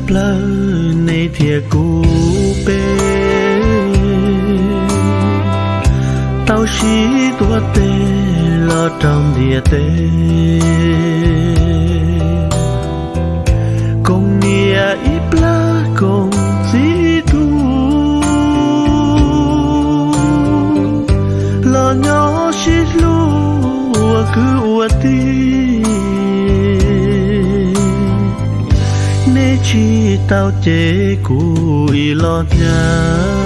Plawg nej thiab kuv peb tau sib tuav tes los rau ntiaj teb. Koom niam ib plab koom txiv tub, los nyob sib hlub ua kwv ua tij. Nej tsis tau cem kuv ib los hnyav,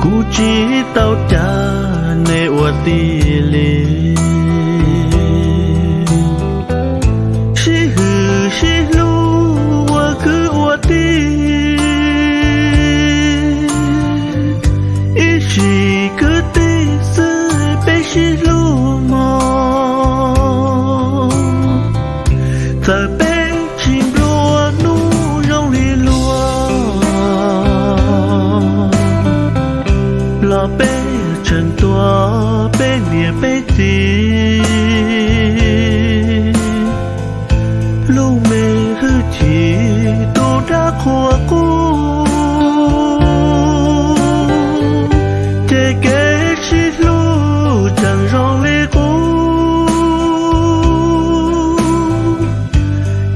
kuv tsis tau cav nej ua tij li. Sib hwm sib hlub ua kwv ua tij, ib sim kwv tij xwb peb sib hlub mog. Txawm peb tsis nplua nuj zoo li luag, los peb tseem tuav peb niam peb txiv lub me hwj chim tus dab qhuas qub. Ces kev sib hlub tseem zoo li qub,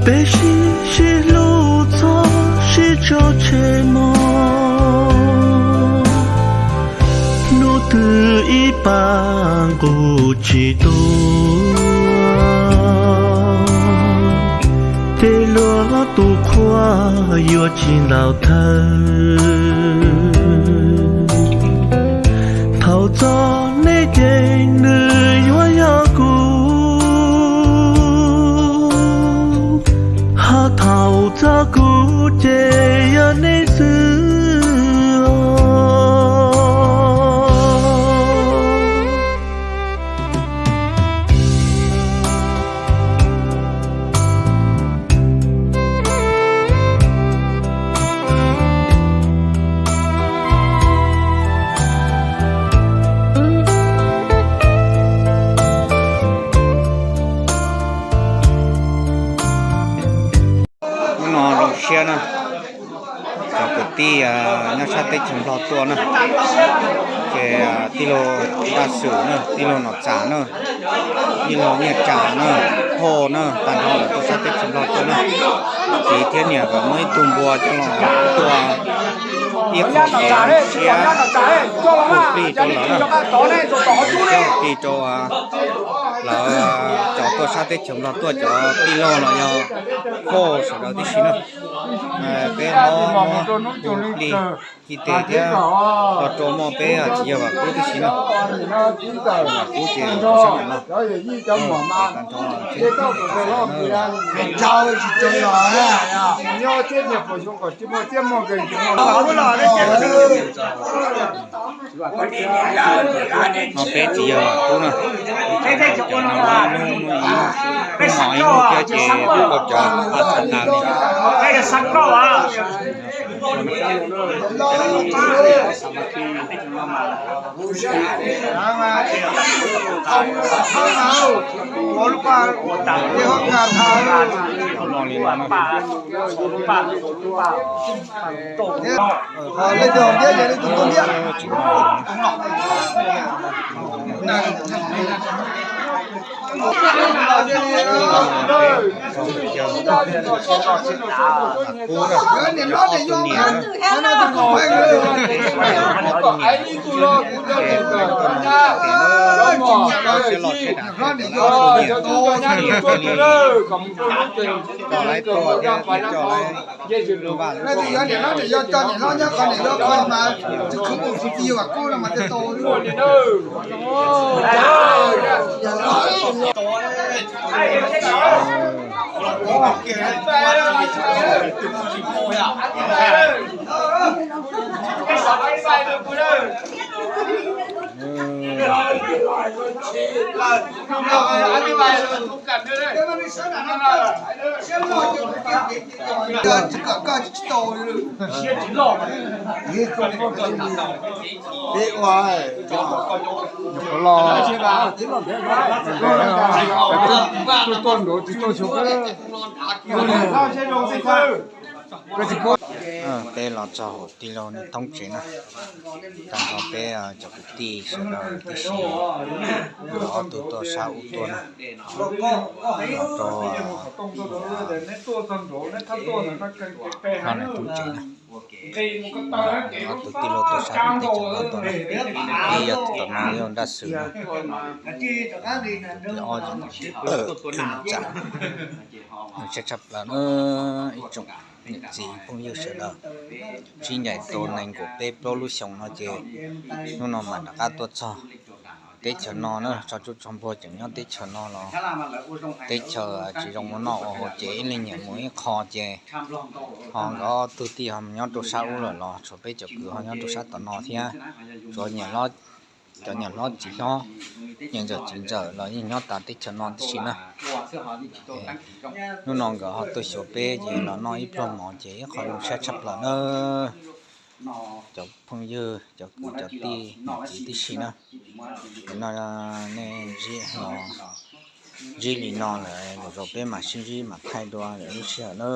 peb sib sib hlub txhob sib tso tseg mog. Hnub twg ib pas nqus tsis tuaj, ces luag tus qhua yuav tsis ntaus thawj. Thaum txog nej ces nws yuav yog kuv, ho thaum txog kuv ces yog nej xwb. Hnub no zoo siab na, cov kwv tij nyob sab teb chaws Nplog tuaj na, ces tij laug Ntaj Xwm na, tij laug Nom Txam na, tij laug Nyiaj Tsam na, Phauj na, tag nrho lawv tuaj sab teb chaws Nplog tuaj na. Txiv thiab niam kom muab ib tug npua coj los tuaj ib qho kev zoo siab, plig rau lawv na, plig rau lawv cov tuaj sab teb chaws Nplog tuaj, cov tij laug los yog Phauj sawv daws tib si na. Peb hlob muab hu plig ci tes thiab los rau moj peb txiv yawg Vam Kub tib si na. Vam Kub ces sab no na. Tag nrho no peb txiv yawg Vam Kub na, cov no hnub ib, hnub no ib hnub thiab ces kuj cov a txhais tas li. Coj lawv tuaj thiab coj lawv, leej twg yog niam hlob niam yau coj niam hlob nyob qhov niam yau qhov mas tsis khwv mus tsis txiv Vam Kub no mas thiaj tau. Peb ua nyuam qhuav los, tuaj nraud tsis tuaj xyov peb. Peb los txog hauv tij laug Neej Thoob tsev na, tag nrho peb cov kwv tij sawv daws tib si, ob tug tuaj sab ub tuaj na, los rau Neej Thoob tsev na. Ob tug tij laug tuaj sab teb chaws no tuaj na, peb yog tom no yog Nraj Xwm na, ob yog Naj Txam. Siab tshaj plaws na ib tsoom niam txiv phooj ywg sawv daws, sib ncaim tau nees nkaum peb plaub lub xyoo no ces hnub no mam rov qab tuaj txog teb chaws no na. Tso tsub tso npuag tseem nyob teb chaws no los teb chaws tsis zoo ua noj ua haus ces ib leeg nyiam mus ib qho ces ho nkawd ob tug tij ho mus nyob rau sab ub lawm los tshuav peb cov kwv ho nyob rau sab tom no thiab. Tsuav niam hlob, cov niam hlob txiv hlob, niam ntxawm txiv ntxawm los yeej nyob tas teb chaws no tib si na. Hnub no nkawd ho tuaj xyuas peb ces los noj ib pluag mov ces ib qho zoo siab tshaj plaws na. Cov phooj ywg cov kwv cov tij niam txiv tib si na, no nej ntsib li no lawm lwm zaus peb mam sib ntsib mam thaij dua lwm lub sij hawm na.